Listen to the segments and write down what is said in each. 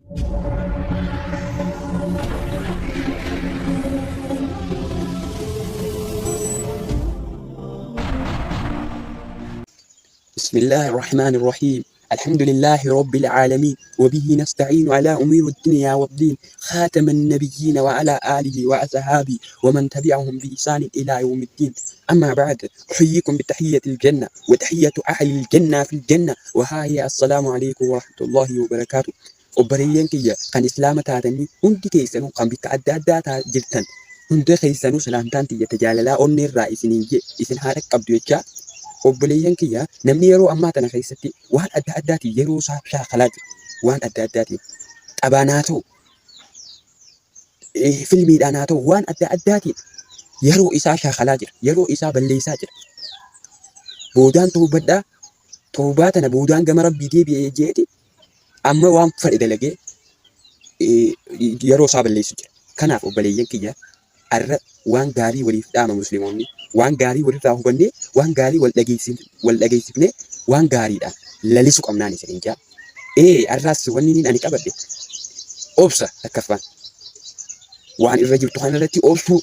بسم الله الرحمن الرحيم. الحمد لله رب العالمين، وبه نستعين على أمور الدنيا والدين، خاتم النبيين وعلى آله وأصحابه ومن تبعهم بإحسان إلى يوم الدين. أما بعد، أحييكم بتحية الجنة وتحية أهل الجنة في الجنة، وها هي: السلام عليكم ورحمة الله وبركاته. Obboleeyyan kiyya kan Islaama taatanii hundi keessanuu, kan bikka adda addaa jirtan hundi keessanuu, salaamtaan tiyya tajaalalaa onnee irraa isiniin jee isin haadha qabdu jechaa, obboleeyyan kiyya, namni yeroo ammaa tana keessatti waan adda addaatiin yeroo isaa shaakalaa jiru, waan adda addaatiin taphaan haa ta'u, filmiidhaan haa ta'u, waan adda addaatiin yeroo isaa shaakalaa jira, yeroo isaa balleessaa jira. Boodaan toobadhaa, toobaa tana boodaan gama Rabbii deebi'ee jeeti amma waan fedhe dalagee yeroo isaa balleessu jira. Kanaaf obboleeyyan kiyya, arra waan gaarii waliif dhaama. Musliimoonni waan gaarii walirraa hubannee, waan gaarii wal dhageessifnee, waan gaariidhaan lalisu qabnaan isiniin jaa. Ee, arraas wanni inni ani qabadhe obsa. Takkaffaan waan irra jirtu kanarratti obsuu.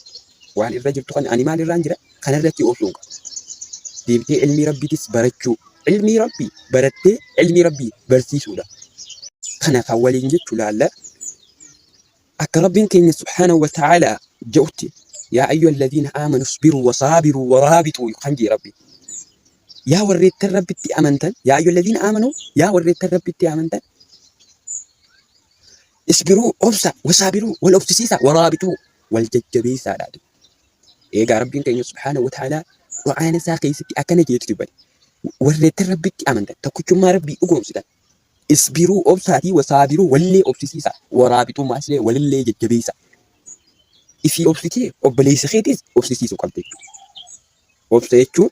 Waan irra jirtu kana, ani maal irraan jira kanarratti obsuun qaba. Deebitee ilmii Rabbiitis barachuu, ilmii Rabbii barattee ilmii Rabbii barsiisuudha. Kana kan waliin jechuu laalla. Akka Rabbiin keenya subhaanahu wa ta'aalaa jedhutti, "Yaa ayyuha alladhiina aamanu isbiruu wasaabiruu waraabituu" kan jee Rabbi. Yaa warreettan Rabbitti amantan, yaa ayyuha alladhiina aamanuu, yaa warreettan Rabbitti amantan, isbiruu obsa, wasaabiruu wal obsisiisa, waraabituu wal jajjabeessaadha. Eegaa Rabbiin keenya subhaanahu wa ta'aalaa Qur'aana isaa keessatti akkana jeetu dubbate. Warreettan Rabbitti amantan, tokkichummaa Rabbii dhugoomsitan, isbiruu obsaatii, wasaabiruu wallee obsisiisa, waraabituu maaslee walillee jajjabeessa. Ifii obsitee obboleessa keetis obsisiisuu qabda jechuudha. Obsa jechuun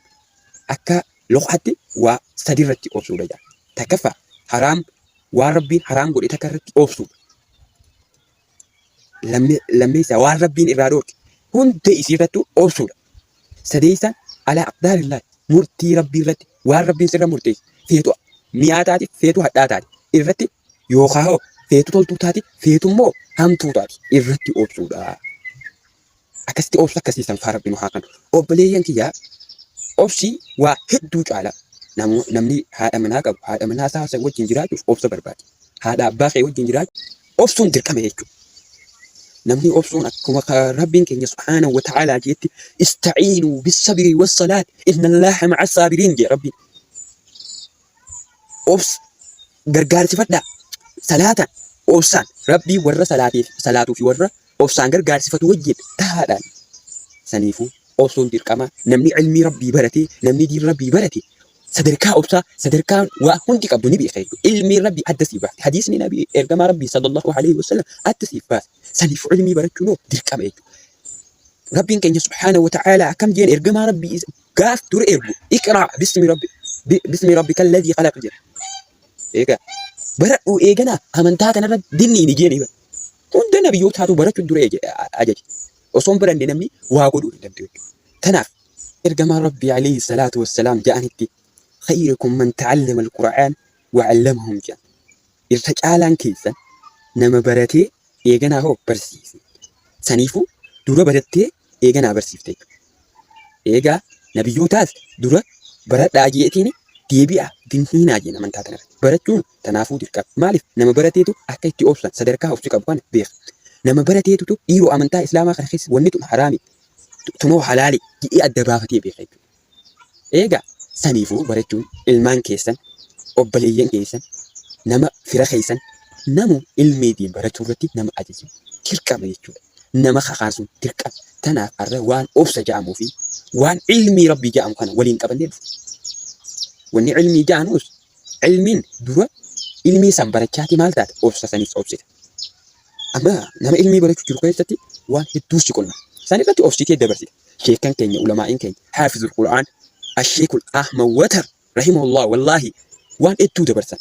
akka loqaatti waa sadi irratti obsuudha jedha. Takkaffaa, haraam, waan Rabbiin haraam godhe takka irratti obsuudha. Lammeessaa, waan Rabbiin irraa dhoorke hunda isii irrattuu obsuudha. Sadeessaan, alaa aqdaarillaahi, murtii Rabbii irratti, waan Rabbiin sirra murteesse, feetu mi'aa taate, feetu hadhaa taate irratti, yookaan hoo feetu toltuu taate, feetu immoo hamtuu taate irratti obsuudha. Akkasitti obsa akkasii san faa Rabbi nu haa kennu. Obboleeyyan kiyyaa, obsi waa hedduu caala. Namni haadha manaa qabu haadha manaa isaa san wajjin jiraachuuf obsa barbaada. Haadha abbaa kee wajjin jiraachuuf obsuun dirqama jechuudha. Namni obsuun akkuma Rabbiin keenya subhaanahu wa ta'aalaa jeetti, "Ista'iinuu bissabri wassalaat, inna Allaaha ma'a saabiriin" jee Rabbiin. Obs gargaarsifadhaa salaataan, obsaan, Rabbii warra salaateef salaatuu fi warra obsaan gargaarsifatu wajjin tahaadhaan. Saniifuu obsuun dirqama. Namni ilmii Rabbii baratee, namni diin Rabbii barate, sadarkaa obsaa, sadarkaa waa hundi qabdu ni beeka jechuudha. Ilmiin Rabbii adda siif baafte. Hadiisni Nabii ergamaa Rabbii sallallahu alaihi wasallam adda siif baase. Saniifuu ilmii barachuun dirqama jechuudha. Rabbiin keenya subhaanahu wa ta'aalaa akkam jeen ergamaa Rabbii gaaf dura ergu? "Iqraa bismi rabbika alladhii khalaq" jedha. Eegaa baradhu, eeganaa amantaa kanarra dinni ni jeeni. Hunda nabiyyootaatu barachuun dura ajaje. Osoo hin baranne namni waa godhuu hin danda'u. Kanaaf ergamaan Rabbii alayhi salaatu wassalaam ja'anitti, "Khayrukum man ta'allama al-Qur'aan wa 'allamahum" jedhan. Irra caalaan keessan nama baratee eeganaa hoo barsiise. Saniifuu dura barattee eeganaa barsiifte jechuudha. Eegaa nabiyyootaas dura baradhaa jeetiin deebi'a dinhiinaa jeen amantaa tanarratti. Barachuun tanaafuu dirqama. Maaliif? Nama barateetu akka itti obsan, sadarkaa obsi qabu kana beeka. Nama barateetutu dhiiroo amantaa Islaamaa kana keessa wanni tun haraami, tunoo halaali jedhee adda baafatee beeka jechuudha. Eegaa saniifuu barachuun ilmaan keessan, obboleeyyan keessan, nama fira keessan, namu ilmiitiin barachuu irratti nama ajaju dirqama jechuudha. Nama kakaasuun dirqama. Tanaaf har'a waan obsa ja'amuu fi waan ilmii Rabbii ja'amu kana waliin qabannee dhufu. Wanni ilmii ja'amus, ilmiin dura ilmii san barachaati maal taate, obsa sanis obsita. Amma nama ilmii barachuu jiru keessatti waan hedduu si qonna. San irratti obsitee dabarsita. Sheekan keenya, ulamaa'iin keenya, Haafizul Qur'aan Asheekul Ahmad Watar rahimahullah, wallaahi waan hedduu dabarsan.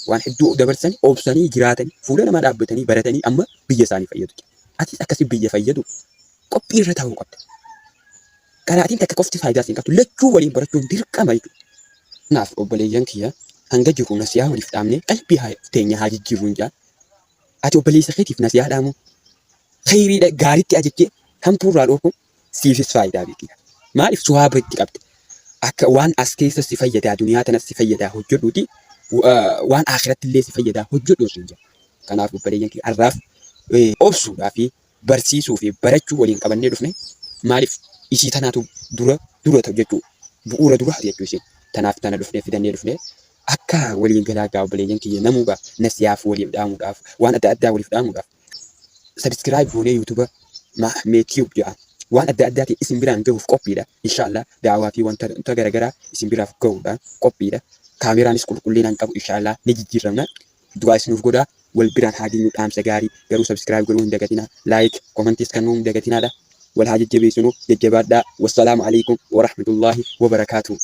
Waan hedduu dabarsan, obsanii jiraatanii, fuula namaa dhaabbatanii baratanii amma biyya isaanii fayyadu. Atis akkasii biyya fayyadu qophii irra ta'uu qabda. Qaraatiin takka qofti faayidaa siin qabdu, lachuu waliin barachuun dirqama jechuudha. Kanaaf obboleeyyan kiyya, hanga jiru nasiyaa waliif dhaamnee qalbii teenya haa jijjiirruun jaa. Ati obboleessa keetiif nasihaa dhaamu kheyriidha gaaritti ajajjee hamtuurraa dhorkuun siifis faayidaa beekita. Maaliif suwaaba itti qabda. Akka waan as keessa si fayyadaa duniyaa tanas si fayyadaa hojjedhuuti waan akhiratti illee si fayyadaa hojjedhu siin jedha. Kanaaf obboleeyyan kiyya har'aaf obsuudhaa fi barsiisuu fi barachuu waliin qabannee dhufne maaliif isii tanaatu dura dura ta'u jechuu bu'uura duraati jechuu isiin tanaaf tana dhufnee fidannee dhufne akka waliin galaa gaa obboleeyyan kiyya namuu gaa nasiyaaf waliif dhaamuudhaaf waan adda addaa waliif dhaamuudhaaf subscribe goonee YouTube Mahmee Tube jedha waan adda addaatiin isin biraan gahuuf qophiidha inshallah daawaa fi wanta garagaraa isin biraaf gahuudhaan qophiidha kaameraanis qulqullinaan qabu inshallah ni jijjiirramna du'aa isinuuf godhaa wal biraan haa geenyu dhaamsa gaarii garuu subscribe godhuu hin dagatinaa like commentis kennuu hin dagatinaadha wal haa jajjabeessinu jajjabaadhaa wassalaamu alaikum warahmatullaahi wabarakaatuh.